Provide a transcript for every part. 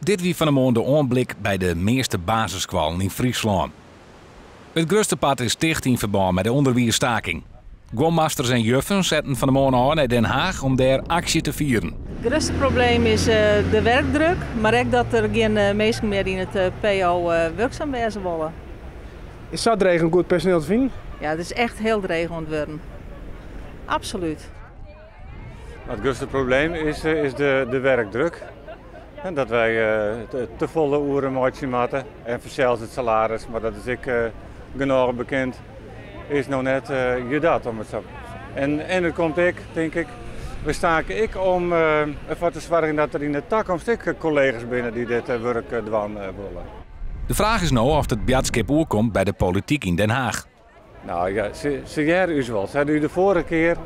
Dit wie fan 'e moarn de oanblik by de measte basisskoallen yn Fryslân. It grutste part is ticht yn ferbân mei de ûnderwiisstaking. Guon masters en juffen setten fan 'e moarn ôf nei Den Haag om dêr aksje te fieren. It grutste probleem is de werkdruk, mar ek dat der gjin minsken mear yn it PO wurksum wêze wolle. Is sa dreech om goed personiel te finen? Ja, it is echt hiel dreech oan it wurden. Absolút. It grutste probleem is de werkdruk. Dat wy te folle oeren meitsje moatte en fansels it salaris, mar dat is ek genôch bekend, is no net je dat om it sa. En it komt ek, tink ik, we stake ek om derfoar te soargjen dat der yn de takomst ek kollega's binne dy't dit wurk dwaan wolle. De fraach is no oft it boadskip oerkomt by de polityk yn Den Haag. No ja, se hearre ús wol. Se hadden ús de foarige kear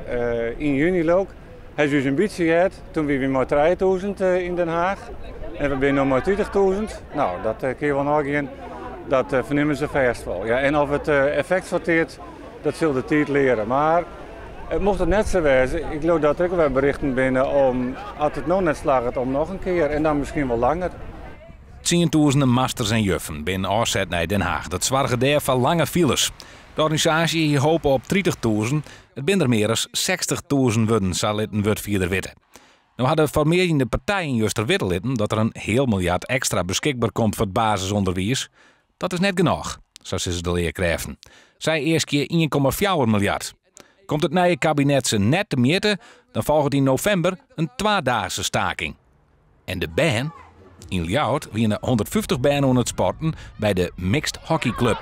yn juny leau ik, ha se ús in bytsje heard. Toen wie wy mei 3000 yn Den Haag en we binne no mei 30.000. No, dat kin je wol neigean. Dat fernimme se fêst wol. Ja, en of it effekt sorteart, dat sil de tiid leare. Mar it mocht it net sa wêze, ik leau dat der ek wer berichten binne om, as it no net slagget, om noch in kear en dan miskien wol langer. Tsientûzenen masters en juffen binne ôfset nei Den Haag. Dat soarge dêr foar lange files. De organisaasje hie hope op 30.000. It binne der mear as 60.000 wurden, sa lit in wurdfierder witte. No ha de formearjende partijen juster witte litten dat der in heal miljard ekstra beskikber komt foar it basisûnderwiis. Dat is net genôch, sa sizze de learkrêften. Sy easkje 1,4 miljard. Komt it nije kabinet se net temjitte, dan folget yn novimber in twadaagse staking. En de bern? Yn Ljouwert wiene 150 bern oan it sporten by de Mixed Hockey Club.